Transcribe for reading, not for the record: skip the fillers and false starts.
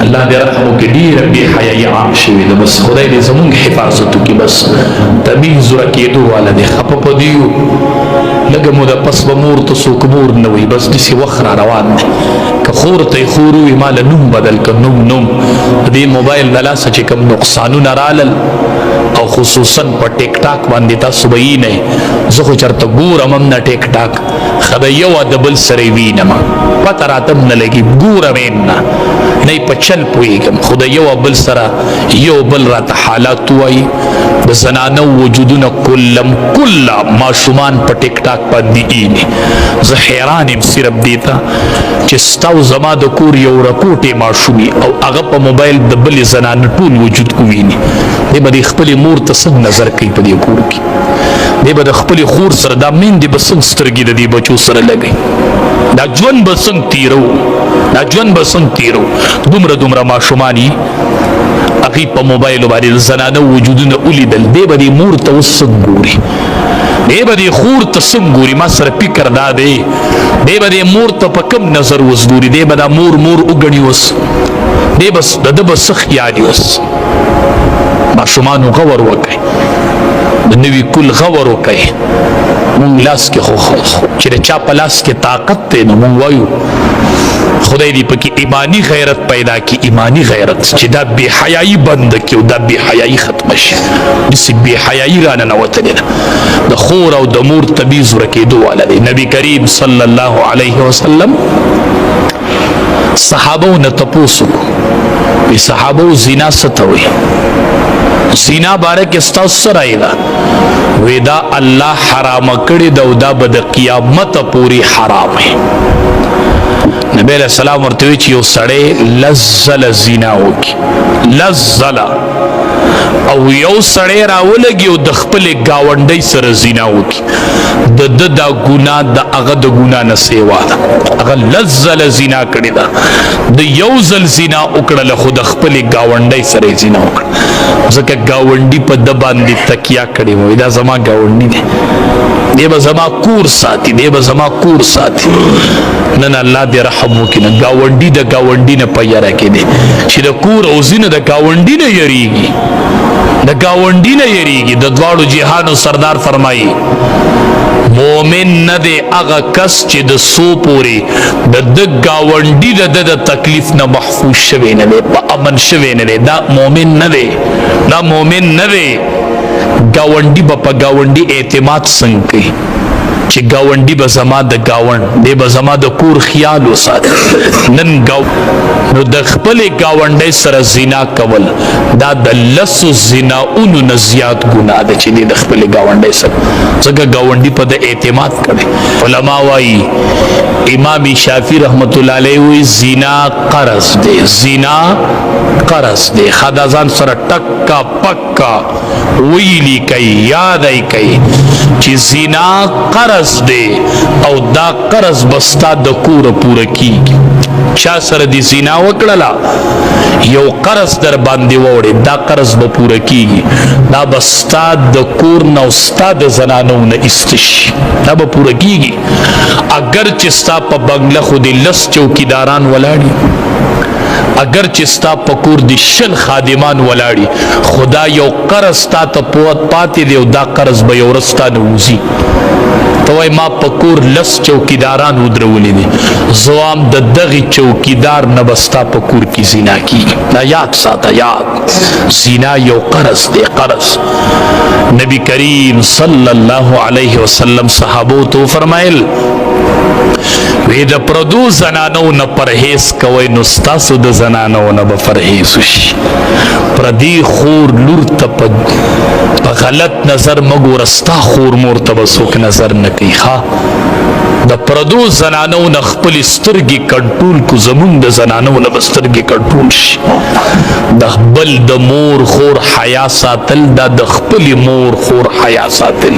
الله دې رحم وکړي، ډېره بې حیايي عام شوې ده. بس خدای دې زمونږ حفاظت وکړي. بس تمیز ورکېدو والا دی، خفه په دې یو. لږه موده پس به مور ته څوک مور نه وي. بس داسې وخت را روان دی. که خور ته یې خور ووي، ما له نوم بدل که، نوم نوم. د دې موبایل د لاسه چې کوم نقصانونه رالل، او خصوصا په ټیک ټاک باندې تاسو به یې نه، زه خو چېرته ګورم هم نه ټیک ټاک. ښه د یو د بل سره یې وینم، پته راته هم نه لګي، ګورم یې نه، نه یې په چل پوهېږم، خو د یو بل سره یو بل راته حالات ووایي. د زنانو وجودونه کلم کله ماشومان په ټیک ټاک باندې ایني. زه حیران یم صرف دې ته چې ستا او زما د کور یو رکوټې ماشومي او هغه په موبایل د بلې زنانه ټول وجود وویني. دی به د خپلې مور ته څنګه نظر کوي په دې کور کې؟ دی به د خپلې خور سره، دا میندې به څنګه سترګې د دې بچو سره لګوي؟ دا ژوند به څنګه تیرو؟ دا ژوند به څنګه تیرو؟ دومره دومره ماشومان یې هغوی په موبایل باندې د زنانو وجودونه ولیدل، دی به دې مور ته اوس څنګه ګوري؟ دی به دې خور ته څنګه ګوري؟ ما سره فکر دا دی، دی به دې مور ته په کوم نظر اوس ګوري؟ دی به دا مور مور وګڼي اوس؟ دی به د ده به څه خیال اوس؟ ماشومانو غور وکړئ، د نوي کل غور وکړئ. مونږ لاس کې خو چې د چا په لاس کې طاقت دی، نو مونږ وایو خدای دې پکې ایمانی غیرت پیدا کی، ایمانی غیرت چې دا بے حیايي بند کی او دا بے حیايي ختم شي. داسې بے حیايي را ننوتلې ده، د خور او د مور تمیز ورکېدو والا دی. نبی کریم صلی الله علیه وسلم صحابو نه تپوس وکړو، وی صحابو، زنا څه ته وایي؟ زنا باره کې ستاسو څه رایه ده؟ وی دا الله حرام کړې ده او دا به د قیامت پورې حرام وي. نبی علیہ السلام ورته وی چې یو سړی لس ځله زنا وکړي، لس ځله، او یو سړی راولګي او د خپلې ګاونډۍ سره زنا وکړي، د ده دا ګناه د هغه د ګناه نه سیوا ده. هغه لس ځله زنا کړې ده، د یو ځل زنا وکړله، خو د خپلې ګاونډۍ سره یې زنا وکړه، ځکه ګاونډي په ده باندې تکیه کړې وه. دا زما ګاونډي دی، دی به زما کور ساتي، دی به زما کور ساتي. نن الله دې رحم وکړي، نه ګاونډي د ګاونډي نه په یره کې دی، چې د کور او ځینه د ګاونډي نه یریږي، د ګاونډي نه یریږي. د دواړو جهانو سردار فرمایي، مؤمن نه دی هغه کس چې د سو پورې د د ګاونډي د د تکلیف نه محفوظ شوی نه دی، په امن شوی نه دی، دا مؤمن نه دی، دا مؤمن نه دی. ګاونډي به په ګاونډي اعتماد څنګه کوي چې ګاونډي به زما د ګاونډ دی به زما د کور خیال وساتي؟ نن ګاو نو د خپلې ګاونډۍ سره زنا کول دا د لسو زناونو نه زیات ګناه ده، چې دی د خپلې ګاونډۍ سره، ځکه ګاونډي په د اعتماد کړي. علما وایي، امام شافعي رحمت الله علیه وی زنا قرض دی، زنا قرض دی. خدا ځان سره ټکا پکا ویلی کوي، یاد یې کوي چې زنا قرض دی او دا قرض بستا د کوره پوره کیږي. چا سره دی زنا وکړله، یو قرض در باندې وړي، دا قرض به پوره کیږي، دا بستا د کور نه او ستا د زنانو نه استش، دا به پوره کیږي. اگر چې ستا په بنگله خو دې لس چوکیداران ولاړي، اگر چې ستا په کور دي 20 خادمان ولاړي، خدا یو قرض تا ته پوت پاتې دی او دا قرض به یو ورځ تا نه وځي. ته وای ما په کور لس چوکیداران ودرولې دي، زوام د دغه چوکیدار نه به ستا په کور کې زنا کیږي. دا یاد ساته، یاد، زنا یو قرض دی، قرض. نبی کریم صلی الله علیه وسلم صحابو ته فرمایل، وی د پردو زنانو نه پرهیز کوئ، نو ستاسو د زنانو نه به پرهیز وشي. پردی خور لور ته په غلط نظر مګوره، ستا خور مور ته به څوک نظر نه کوي. ښه، د پردو زنانو نه خپلې سترګې کنټرول کو، زمونږ د زنانو نه به سترګې کنټرول شي. د خپل د مور خور حیا ساتل، دا د خپلې مور خور حیا ساتل.